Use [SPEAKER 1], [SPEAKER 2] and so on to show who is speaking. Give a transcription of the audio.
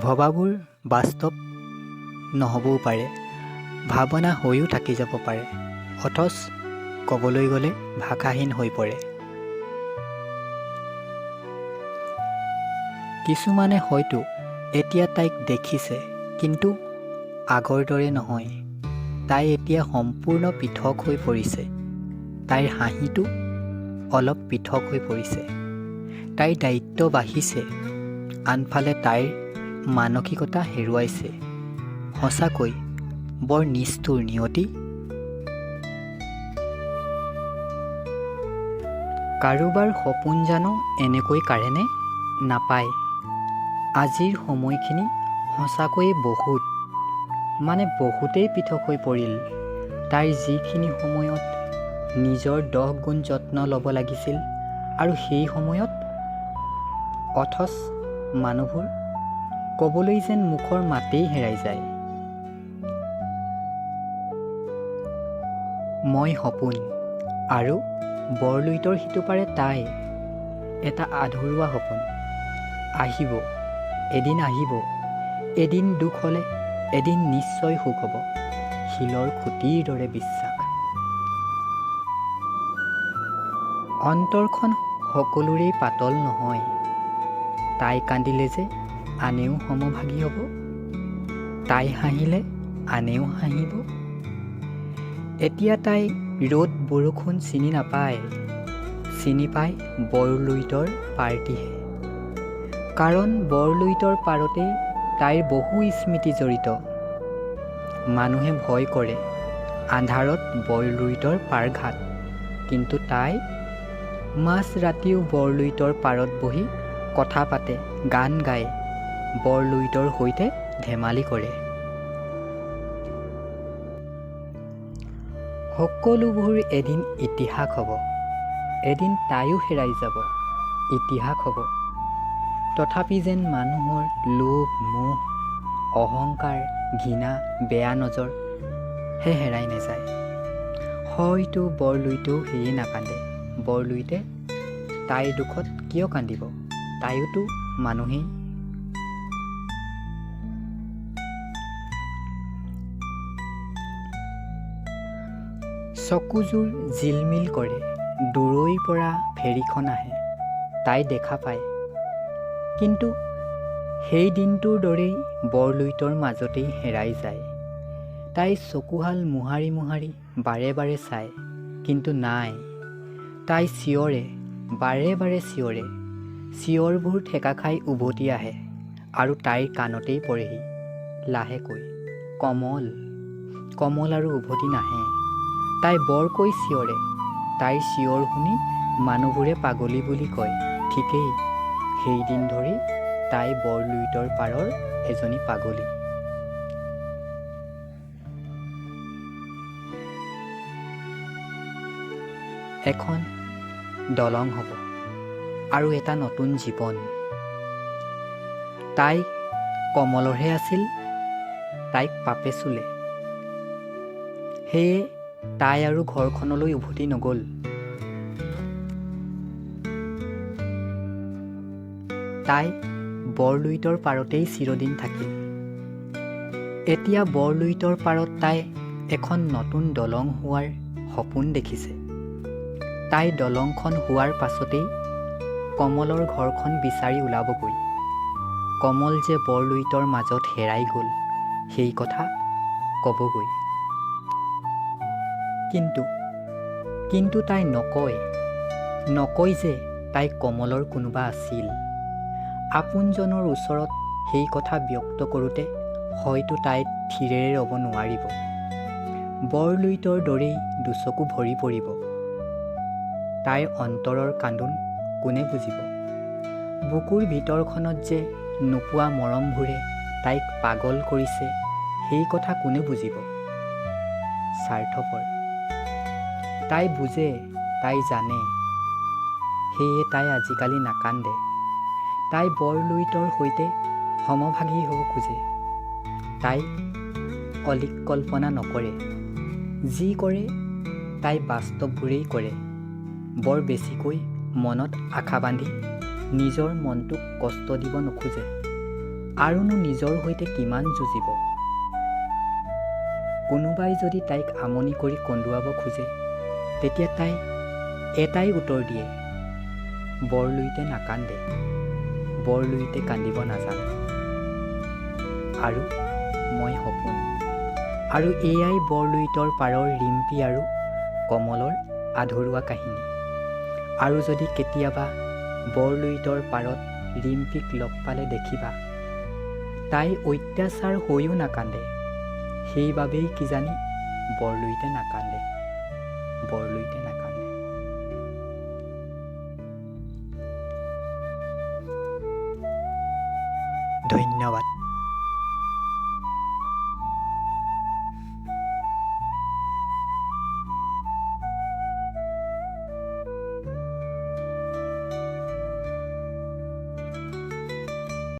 [SPEAKER 1] ভবাবোৰ বাস্তৱ নহ'বও পাৰে, ভাৱনা হৈও থাকি যাব পাৰে, অথচ ক'বলৈ গ'লে ভাষাহীন হৈ পৰে। কিছুমানে হয়তো এতিয়া তাইক দেখিছে, কিন্তু আগৰ দৰে নহয়। তাই এতিয়া সম্পূৰ্ণ পৃথক হৈ পৰিছে। তাইৰ হাঁহিটো অলপ পৃথক হৈ পৰিছে। তাইৰ দায়িত্ব বাঢ়িছে, আনফালে তাইৰ মানসিকতা হেৰুৱাইছে। সঁচাকৈ বৰ নিষ্ঠুৰ নিয়তি। কাৰোবাৰ সপোন জানো এনেকৈ কাঢ়েনে? নাপায়। আজিৰ সময়খিনি সঁচাকৈয়ে বহুত, মানে বহুতেই পৃথক হৈ পৰিল। তাইৰ যিখিনি সময়ত নিজৰ 10 গুণ যত্ন ল'ব লাগিছিল আৰু সেই সময়ত, অথচ মানুহবোৰ, ক'বলৈ যেন মুখৰ মাতেই হেৰাই যায়। মই সপোন আৰু বৰলুইতৰ সিটো পাৰে তাই, এটা আধৰুৱা সপোন। আহিব, এদিন আহিব। এদিন দুখ হ'লে এদিন নিশ্চয় সুখ হ'ব, শিলৰ খুঁটিৰ দৰে বিশ্বাস। অন্তৰখন সকলোৰেই পাতল নহয়। তাই কান্দিলে যে আনেও সমভাগী হ'ব, তাই হাঁহিলে আনেও হাঁহিব। এতিয়া তাই ৰ'দ বৰষুণ চিনি নাপায়, চিনি পায় বৰলুইতৰ পাৰটিহে। কাৰণ বৰলুইতৰ পাৰতেই তাইৰ বহু স্মৃতি জড়িত। মানুহে ভয় কৰে আন্ধাৰত বৰলুইতৰ পাৰঘাট, কিন্তু তাই মাজ ৰাতিও বৰলুইতৰ পাৰত বহি কথা পাতে, গান গায়, বৰলুইতৰ সৈতে ধেমালি কৰে। সকলোবোৰ এদিন ইতিহাস হ'ব। এদিন তাইও হেৰাই যাব, ইতিহাস হ'ব। তথাপি যেন মানুহৰ লোভ, মোহ, অহংকাৰ, ঘৃণা, বেয়া নজৰ হে হেৰাই নাযায়। হয়তো বৰলুইতেও সেয়ে নাকান্দে। বৰলুইতে তাইৰ দুখত কিয় কান্দিব? তাইয়োতো মানুহেই। চকুযোৰ জিলমিল কৰে। দূৰৈৰ পৰা ফেৰীখন আহে। তাই দেখা পায়। কিন্তু সেই দিনটোৰ দৰেই বৰলুইতৰ মাজতেই হেৰাই যায়। তাই চকুহাল মোহাৰি মোহাৰি বাৰে বাৰে চায়, কিন্তু নাই। তাই চিঞৰে, বাৰে বাৰে চিঞৰে। চিঞৰবোৰ ঠেকা খাই উভতি আহে আৰু তাইৰ কাণতেই পৰেহি লাহেকৈ, কমল। কমল আৰু উভতি নাহে। তাই বৰকৈ চিঞৰে। তাইৰ চিঞৰ শুনি মানুহবোৰে পাগলী বুলি কয়। ঠিকেই, সেইদিন ধৰি তাই বৰলুইতৰ পাৰৰ এজনী পাগলী। এখন দলং হ'ব আৰু এটা নতুন জীৱন। তাই কমলৰহে আছিল, তাইক পাপে চুলে। সেয়ে তাই আৰু ঘৰখনলৈ উভতি নগ'ল। তাই বৰলুইতৰ পাৰতেই চিৰদিন থাকিল। এতিয়া বৰলুইতৰ পাৰত তাই এখন নতুন দলং হোৱাৰ সপোন দেখিছে। তাই দলংখন হোৱাৰ পাছতেই কমলৰ ঘৰখন বিচাৰি ওলাবগৈ। কমল যে বৰলুইতৰ মাজত হেৰাই গ'ল, সেই কথা ক'বগৈ। কিন্তু তাই নকয়, নকয় যে তাই কমলৰ কোনোবা আছিল। আপোনজনৰ ওচৰত সেই কথা ব্যক্ত কৰোঁতে হয়তো তাই থিৰেৰে ৰ'ব নোৱাৰিব। বৰলুইতৰ দৰেই দুচকু ভৰি পৰিব। তাইৰ অন্তৰৰ কান্দোন কোনে বুজিব? বুকুৰ ভিতৰখনত যে নোপোৱা মৰমবোৰে তাইক পাগল কৰিছে, সেই কথা কোনে বুজিব? স্বাৰ্থপৰ। তাই বুজে, তাই জানে। সেয়ে তাই আজিকালি নাকান্দে। তাই বৰলুইতৰ সৈতে সমভাগী হ'ব খোজে। তাই অলীক কল্পনা নকৰে। যি কৰে তাই বাস্তৱবোৰেই কৰে। বৰ বেছিকৈ মনত আশা বান্ধি নিজৰ মনটোক কষ্ট দিব নোখোজে। আৰুনো নিজৰ সৈতে কিমান যুঁজিব? কোনোবাই যদি তাইক আমনি কৰি কন্দুৱাব খোজে, তেতিয়া তাই এটাই উত্তৰ দিয়ে, বৰলুইতে নাকান্দে, বৰলুইতে কান্দিব নাজানে। আৰু মই সপোন। আৰু এয়াই বৰলুইতৰ পাৰৰ ৰিম্পী আৰু কমলৰ আধৰুৱা কাহিনী। আৰু যদি কেতিয়াবা বৰলুইতৰ পাৰত ৰিম্পীক লগ পালে দেখিবা, তাই অত্যাচাৰ হৈও নাকান্দে। সেইবাবেই কিজানি বৰলুইতে নাকান্দে, বৰলুইতে নাকান্দে। ধন্যবাদ।